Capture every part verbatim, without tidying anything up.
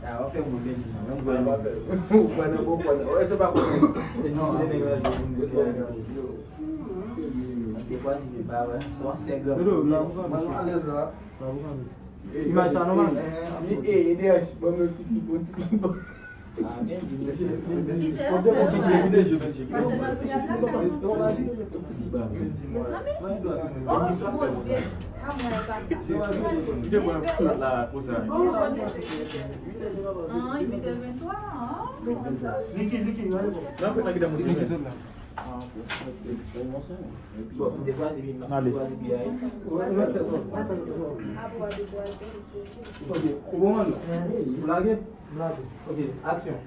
Ah, w ap fè mwen byen di non, menm gwa nou. Ou kwè nan bon kwè nan. Wè, se pa kwè. Se non, se nèg la di pou nou fè. Mwen te kwaze li pa wè. Se yon sèg. Mwen alèz la. Imaj sa nòmal. E, e, e, D H, ban mwen yon ti pi, yon ti pi bon. Ah, byen di, mesye. Kite mwen. Mezanmi. Oh, mon Dieu. Sa mwen pa sa. Kite mwen la, la, pou sa. Ah, huit heures vingt-trois, ah, bon, sa. Niki, Niki, ale bon. Nan, pou ta kite mwen. Niki, sot la. Ah, ok. Bon, m te kwaze pi, m te kwaze pi a. Ok, ou bon, man? Ou lage? M lage. Ok, aksyon.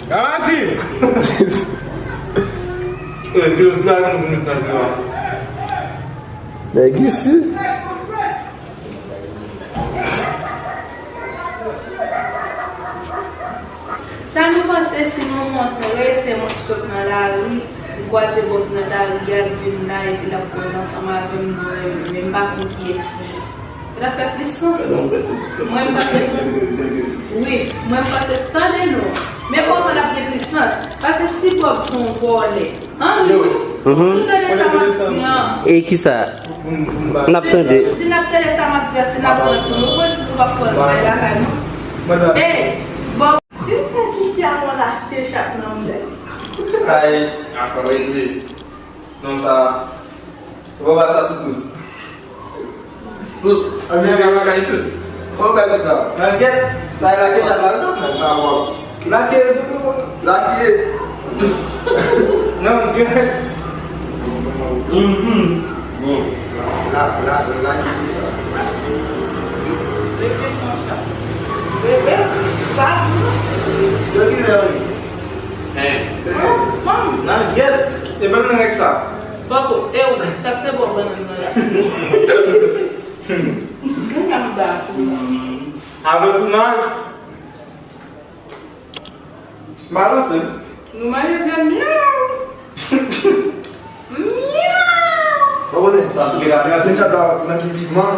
Garanti! E, virus la, nou vin nan kay la. Nèg isi. Sa nou panse si nou montre, se moun ki sot nan lari, m kwaze Bob nan lari a, l vin la, epi l ap koze ansanm avè m, nou renmen, men m pa konn kiyès li. Sa t ap fè plis sans. Mwen, m panse, wi, mwen, m panse, tande non. Men kòman l ap gen plis sans? Paske si Bob se yon vòlè, an, wi, nou tande sa m ap di an. E kisa? N ap tande. Si n ap tande sa m ap di an, si n ap pran tou, nou pran si nou p ap pran bagay lakay nou. Ey, Bob, si m fè titi a, mwen achte chat nan men. Kay, afè w ede. Non, sa. Ou pa sa sou tout. Tout. Anbyen, ka lakay tout. Ou ka tout la. Nan gèt, sa e lake chat la, sa, sa, sa, bon. Lake, lake. Nan gèt. Mhm. Bon. La, la, lake sa. Bebe, pa. Yo ki lè, wi. Hein. Nan gèt. E pa nan rèk sa. Bòkò, e ou, sa k te ba w bannann nan la? Mwen pa m ba pou ou. Avè tounaj. Balanse. Nou manje byen myaw. Myaw. Sa w konnen? Sa soupe la, myaw. Ti chat la, nan ki pigman?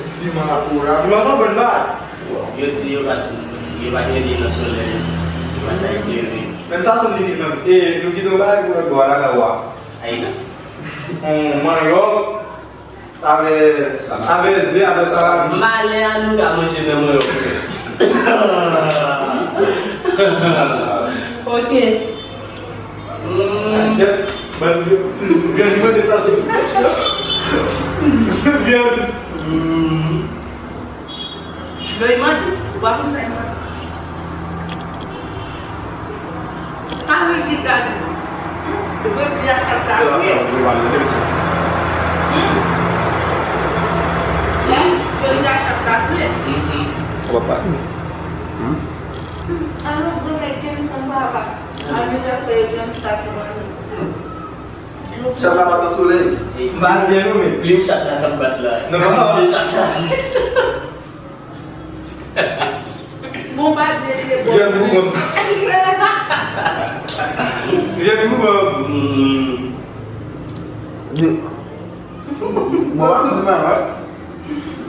Yon pigman la pou la. Pigman konprann ba. Yo di yo pa, yo pa t rete nan solèy. Yo pa t eklere. Menm sa son li di menm. E, nou kite w bagay pou lòt bò a, lakay w a. Ay. On manyòk, avè, avè ze, avè salami. Malè a nou ka manje nan manyòk. Ok. Mm. Vyann, vyann, vyann, sa se vyann. Mm. Lè w mande, ou pa konn sa w mande. Sa vle di gade. Repi a sa ta vle. Hmm. Repi a sa ta vle. Papa. Hmm? Alò, granmè, gen m konn papa. Anivèsè, e gen m sa ki manje. Chat la pa nan solèy. Malgre nou, men klim chat la k ap bat la. Non, non, non. Klim chat la. Bon, pa di li te bon. Vyann pou kòm. Vyann pou kòm. Bon, pa di mal, hein?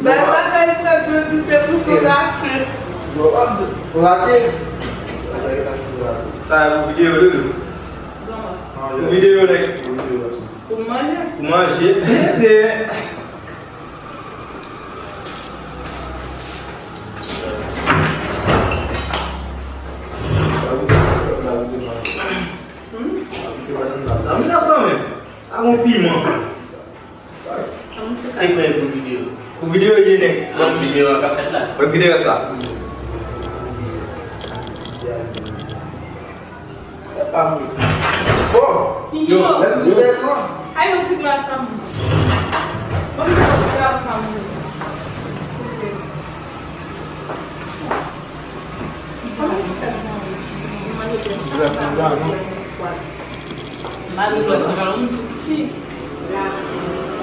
Bay bagay sa, Jodi, se pou sou lake. Bon, pa di lake. Lake, lake, lake. Sa e pou videyo, Doudou. Pou videyo, nèg. Pou manje. Pou manje. Sa m ap fè, men. A gon piman. Ay, mwen pou videyo. Pou videyo, ye nèg. Ban videyo a k ap fèt la. Ban videyo sa. Yo, lè m fè non. Ay, yon ti glas pa m. Ban m yon ti glas pa m. Glas pa m, non. Mari lòt sa kalon m tou piti.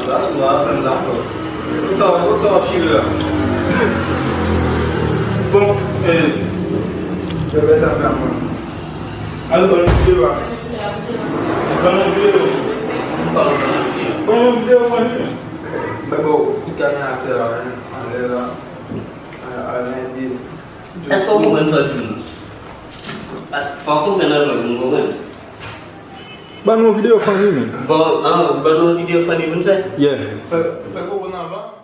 La sou a fè m dakò. Ou sa ou sa w ap chire a. Bon, eh. Yo bèt ap fè mwen. Al ban nou videyo a. Ban nou videyo. Ban nou videyo, ban nou videyo. Mwen bon, ou fout kanè atè a, anlè la. Al mete. Èske w konprann sa w di m? Paske fò w konprann anlè w konprann. Ban nou videyo fanmi, men. Bon, an, ban nou videyo fanmi pou n fè. Yeah. Fè, fè koko nan van.